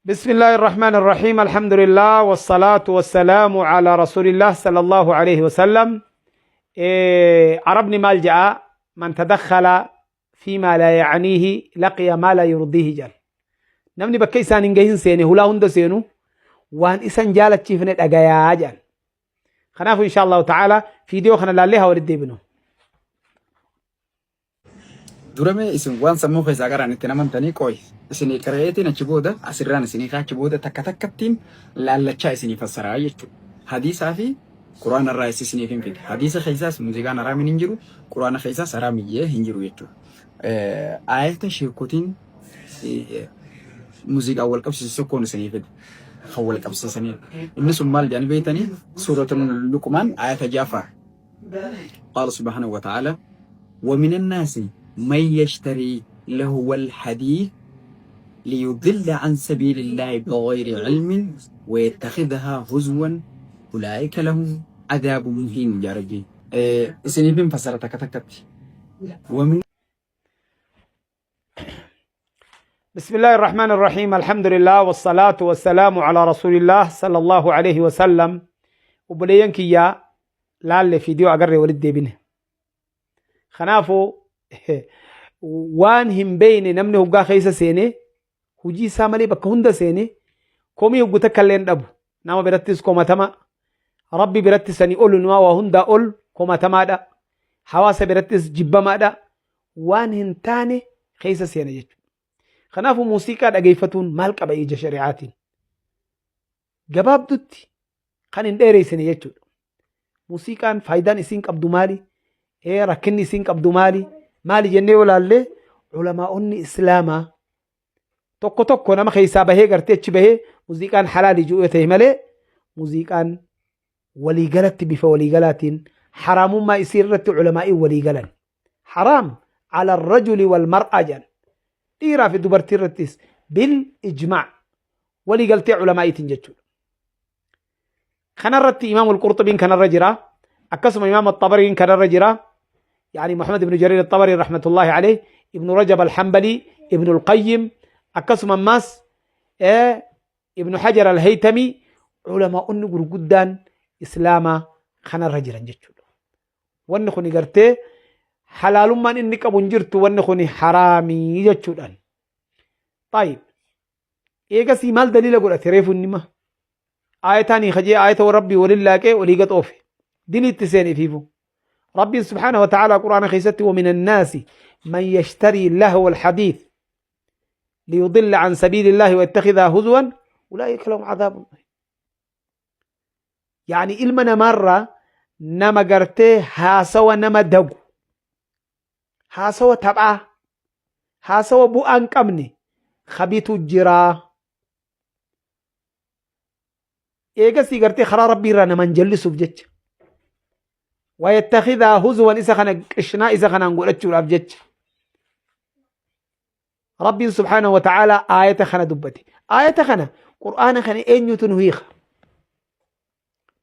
بسم الله الرحمن الرحيم الحمد لله والصلاة والسلام على رسول الله صلى الله عليه وسلم. إيه عربني مال جاء من تدخل فيما لا يعنيه لقي ما لا يرضيه جل. Namni bakka isaan hin gahin seene hulaa hunda seenu waan isan jaalachiifne dhagayaa jedhan. Kanaafuu insha Allahu ta'ala viidiyoo kana laallee haa walitti deebinu. Dura mee isin waan sammuu keessaa qaraan itti amantanii qooyi. Isinii qara'eetiin achi booda asirraan isinii achi booda takka takkattiin laallachaa isinii fassaraa jechuudha. Hadiisaa fi Quraana irraa isiniif hin fide. Hadiisa keessaas muuziqaan haraamin hin jiru, Quraana keessaas haraamiyyee hin jiru jechuudha. Aayata sheekotiin muuziqaan wal qabsiisu tokkoon isinii fide. Kan wal qabsiisanii. Inni sun maal jedhanii beektanii? Suuratul Luqmaan aayata ja'affaa. قال سبحانه وتعالى ومن الناس من يشتري لهو الحديث ليضل عن سبيل الله بغير علم ويتخذها هزوا أولئك لهم عذاب مهين. يا ربي إيه سنين فسرتك تكتبت ومن بسم الله الرحمن الرحيم الحمد لله والصلاة والسلام على رسول الله صلى الله عليه وسلم. Obboleeyyan kiyyaa, laalle viidiyoo agarree walitti deebine. Kanaafuu waan hin beeyne namni hoggaa keessa seene hojii isaa malee bakka hunda seene komii hoggu takka illee hin dhabu. Nama birattis komatama. Rabbi biratti sanii ol numaa waa hundaa ol komatamaadha. Hawaasa birattis jibbamaadha. Waan hin taane keessa seena jechuudha. Kanaafuu muuziqaa dhageeffatuun maal qaba ija shari'aatiin? Gabaabdutti kan hin dheereessine jechuudha. Muuziqaan faayidaan isiin qabdu maali? Rakkinni isiin qabdu maali? Maali jennee yoo ilaalle, ulamaa'onni islaamaa tokko tokko nama keessaa bahee gartee achi bahee muuziqaan halaali ji'u yoo ta'e malee, muuziqaan waliigalatti bifa waliigalaatiin haraamummaa isii irratti ulamaa'iin waliigalan. Haraam ala rajuli wal mar'a jedhan. Dhiiraa fi dubartii irrattis bil ijmaa waliigaltee ulamaa'iitiin jechuudha. Kanarratti Imaam Al-Qurxubiin kanarra jira. Akkasuma Imaam Al-Xabariin kanarra jira. Yani Muhammad ibn Jarir Al-Xabari rahmatullahi alayh, Ibn Rajab Al-Hanbali, Ibn Al-Qayyim, akkasuma ammaas Ibn Hajar Al-Haytami, ulamaa'onni gurguddaan Islaamaa kanarra jiran jechuudha. Wanni kuni gartee halaalummaan inni qabu hin jirtu, wanni kuni haraamii jechuudhaan. Taayib. Eegasii maal daliila godhate reefu inni ma? Aayataan hiikajee aayata Rabbii waliin laaqee olii gaxoofe. Dilii itti seene ifiifu. Rabbiin subhaanahu wa ta'ala Quraana keessatti ومن الناس من يشتري لهو الحديث ليضل عن سبيل الله ويتخذها هزوا أولئك لهم عذاب. Yani ilma namaarraa nama gartee haasawa nama dagu, haasawa taphaa, haasawa bu'aa hin qabne kabitu jiraa. Eegasii gartee karaa Rabbii irraa naman jallisuuf jecha. Wayattakhidhaa huzuwan, isa kana qishnaa isa kanaan godhachuudhaaf jecha. Rabbiin subhaanahu wa ta'aalaa aayata kana dubbate. Aayata kana, Qur'aana kana eenyutu nu hiika?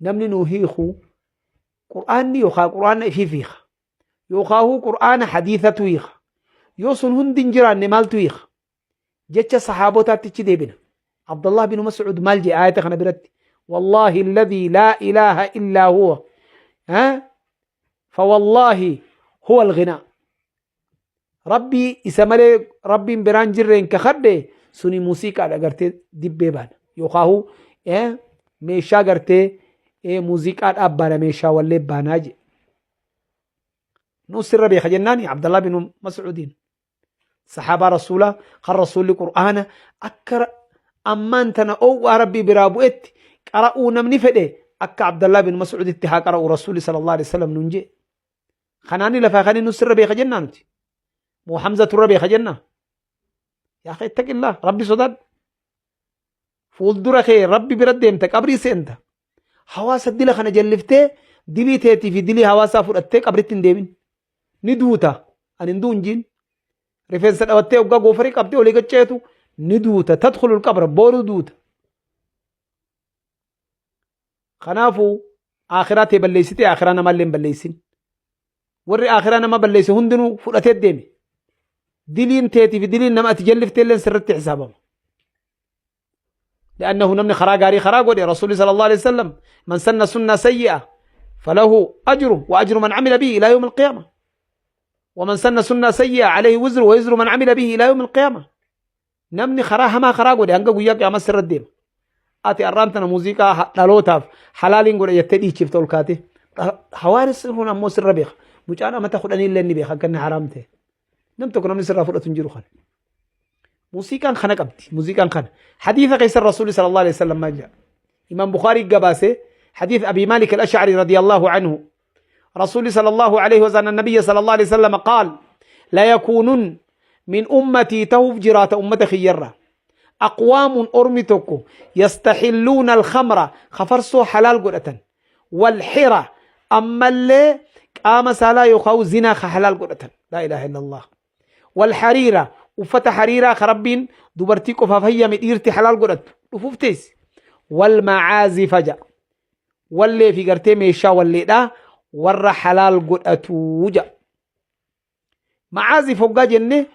Namni nu hiiku Qur'aanni yookaan Qur'aana ifiif hiika. Yookaan Qur'aana hadiisatu hiika. Yoo sun hundi hin jiraanne maaltu hiika? Jecha sahaabotaatti achi deebina. Abdullah bin Mas'ud maal jedhe aayata kana biratti? Wallaahi alladhii laa ilaaha illaa huwa. Fawallaahi huwa al-ghinaa. Rabbii isa malee Rabbiin biraan jirreen kakadhe, suni muuziqaadha, gartee dibbee baana yookaahu meeshaa gartee muuziqaadhaaf baana, meeshaa wallee baanaa jedhe. Nuus sirra beeka jennaani Abdallah bin Mas'uudiin saxaabaa rasuulaa kan rasuulli Qur'aana akka ammaan tana oowwaa Rabbii biraa bu'etti qara'uu namni fedhe akka Abdallah bin Mas'uuditti haa qara'u rasuulli sallallahu alaihi wasallam nuun jedhe. Kanaani lafaa kan inni sirra beeka jennaa nuti. Moo Hamza turra beeka jennaa? Yaa akhi, ittaqillah, Rabbi sodaadhu. Fuuldura kee Rabbi bira deemta, qabrii seenta. Hawaasa dila kana jalliftee dilii teetii fi dilii hawaasaa fudhattee qabritti hin deemin. Ni duuta. Ani hin du'u hin jiin. Rifeensa dhawattee hoggaa goofarii qabdee olii gacceetu ni duuta. Tadkhulul qabra, booruu duuta. Kanaafuu akhiraa tee balleessitee akhiraa namallee hin balleessin. Warri akhiraa nama balleesse hundinuu fudhatee deeme. Diliin teetii fi diliin nama ati jalliftee illee sirritti hisaabama. Li'annahu namni karaa gaarii karaa godhe Rasuulli sallallahu alaihi wasallam man sanna sunnaa sayyi'a falahu ajru wa ajru man amila bihi ilaa yawm alqiyaama. Waman sanna sunnaa sayyi'a alayhi wizru wa wizru man amila bihi ilaa yawm alqiyaama. Namni karaa hamaa karaa godhe hanga guyyaa qiyaamaa sirra deema. Ati arraan tana muuziqaa dhalootaaf halaaliin godhe jettee dhiichifte ol kaatee. Hawaanis kun ammoo sirra beeka. Mucaan amata kudhanii illee ni beeka akka inni haraam ta'e. Nam tokko namni sirraa fudhatu hin jiru kana. Muuziqaan kana qabdi. Muuziqaan kana. Hadiisa keessa Rasuulli sallallahu alaihi wasallam maal jedha? Imaam Bukaarii gabaase hadiis Abii Maalik al-Ash'ari radiyallahu anhu. Rasuulli sallallahu alaihi wasallam nabiyya sallallahu alaihi wasallam qaal la yakuunun min ummatii tahuuf jiraata ummata kiyyarra. Aqwaamun ormi tokko yastaxilluuna alkhamra kafarsoo halaal godhatan walxira ammallee qaama saalaa yookaan zinaa ka halaal godhatan laa ilaaha illallah. Walhariira uffata hariiraa ka rabbiin dubartii qofaaf hayyame dhiirti halaal godhattu dhufuuf teessi. Walmacaazifa ja'a wallee fi gartee meeshaa walleedhaa warra halaal godhatu ja'a. Macaazif hoggaa jenne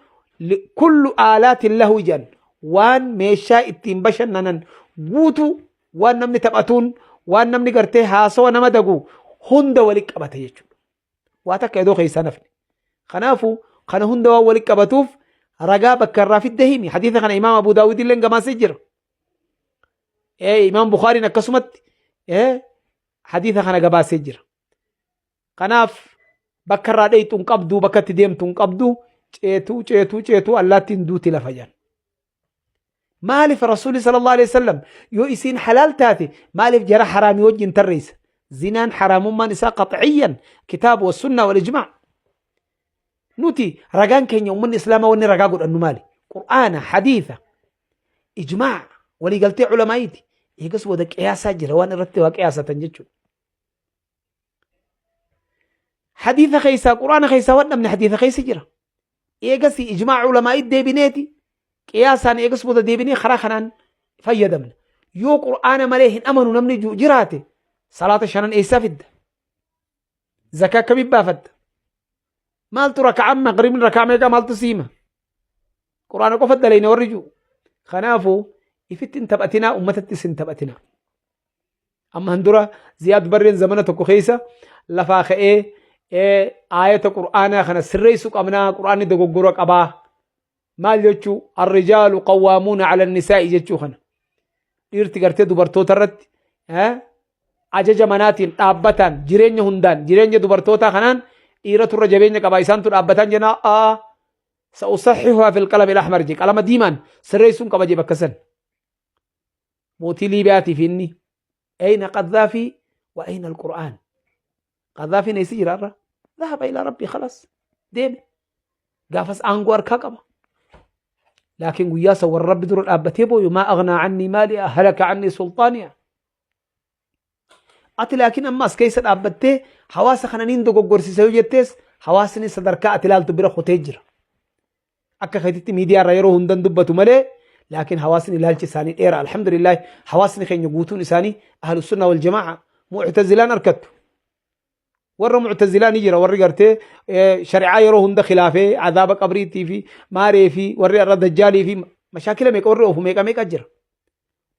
kullu aalaatin lahu jedhan waan meeshaa ittiin bashannanan guutuu waan namni taphatuun waan namni gartee haasawa nama dagu hunda walitti qabata jechuudha. Waa takka iddoo keessaa nafne. Kanaafuu kana hunda waan walitti qabatuuf ragaa bakka irraa fidde himi. Hadiisa kana Imaam Abu Daawud illee gabaasee jira. Imaam Bukhaariin akkasumatti hadiisa kana gabaasee jira. Kanaaf bakka irraa dheeyxu hin qabdu bakka itti deemtu hin qabdu ceetuu ceetuu ceetuu allaattiin duuti lafa jedhan. Maaliif Rasuulli sallallahu alaihi wasallam yoo isiin halaal taate maaliif jara haraamii wajjin tarreessa? Zinaan haraamummaan isaa qaxciyyan kitaaba wa sunnaa wal ijmaa. Nuti ragaan keenya uummanni islaamaa wanni ragaa godhannu maali? Qur'aana, hadiisa, ijmaa, waliigaltee culamaa'iiti. Eegas booda qiyaasaa jira waan irratti waa qiyaasatan jechuudha. Hadiisa keessaa quraana keessaa waan dhabne hadiisa keessa jira. Eegas ijmaa ulamaa'ii deebineeti qiyaasaan eegas booda deebinee karaa kanaan fayyadamna. Yoo quraana malee hin amanu namni jiraate salaata shanan eessaa fidda? Zakaa akkamii baafatta? Maaltu raka'aan maqribni rakaa meeqa maaltu siima? Quraana qofa dalayna warri jiru. Kanaafuu ifitti hin taphatinaa ummatattis hin taphatinaa. Ammaan dura Ziyaad Barreen zamana tokko keessa lafaa ka'ee aayata Qur'aanaa kana sirreessuu qabnaa Qur'aanni dogoggora qabaa. Maal jechuu arrijaalu qawwaamuuna ala nisaa'i jechuu kana. Dhiirti gartee dubartoota irratti ajaja manaatiin dhaabbataan jireenya hundaan jireenya dubartootaa kanaan dhiiratu irra jabeenya qaba isaantu dhaabbataan jenaa aa sa'usaxihuhaa fil qalami al-ahmar je qalama diimaan sirreessuun qaba je bakka san. Mootii Liibiyaatiif inni ayna Qadhaafii wa ayna al-Qur'aan. Qadhaafiin eessa jira irra? Dhahaba ilaa rabbii khalaas deeme. Gaafas aangoo harkaa qaba. Laakiin guyyaa san warra rabbi dura dhaabbatee booyu maa aghnaa cannii maali'a halaka cannii sulxaani'a. Ati laakiin amma as keessa dhaabbattee hawaasa kana niin dogoggorsiisa yoo jettees hawaasni sadarkaa ati ilaaltu bira kutee jira. Akka keetitti miidiyaa irra yeroo hundan dubbatu malee laakiin hawaasni ilaalchi isaanii dheera. Alhamdulillah hawaasni keenya guutuun isaanii ahlu sunna wal jamaa'a mu'tazilaan arkattu. Warra mu'tazilaa ni jira warri gartee shari'aa yeroo hunda khilaafee azaaba qabriitii fi maaree fi warri irra dajjaalii fi mashaakila meeqa warri oofu meeqa meeqa jira.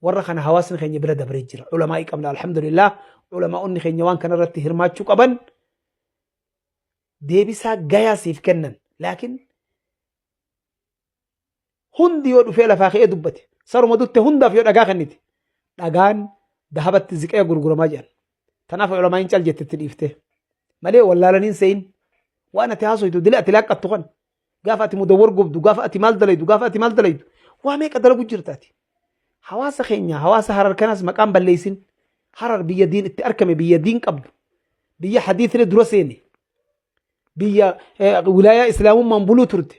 Warra kana hawaasni keenya bira dabree jira. Ulamaa'ii qabna alhamdulillah. Ulamaa'onni keenya waan kana irratti hirmaachuu qaban deebisaa gayaa siif kennan. Laakiin hundi yoo dhufee lafaa ka'ee dubbate saruma dutte hundaaf yoo dhagaa kennite dhagaan dahabatti ziqee gurguramaa jedhan. Tanaaf ulamaa'iin cal jette itti dhiifte. Malee wallaalaniin se'in waan ati haasoytu dila ati laaqqattu kan gaafa ati mudawwar gubdu gaafa ati maal dalaydu gaafa ati maal dalaydu waa meeqa dalagu jirta ati. Hawaasa keenya hawaasa harar kanas maqaan balleessin harar biyya diin itti arkame biyya diin qabdu biyya hadiisni dura seene biyya wilaayaa islaamummaan buluu turte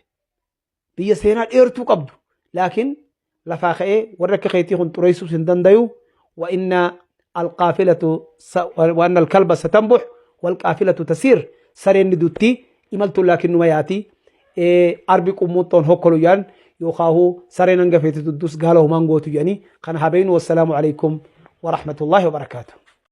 biyya seenaa dheertuu qabdu laakiin lafaa ka'ee warri akka keetii kun xureessuus hin dandayu wa inna alqaafilatu wa anna alkalba satanbuh walqaafilatu tasiir sareen ni dutti imaltuun laakiin numa yaati arbi qummuuxxoon hokkolu jedhan yookaahu sareen hanga feete duddus gaala homaan gootu jedhanii kana haa beeynu wassalaamu alaikum warahmatullaahi wabarakaatuh.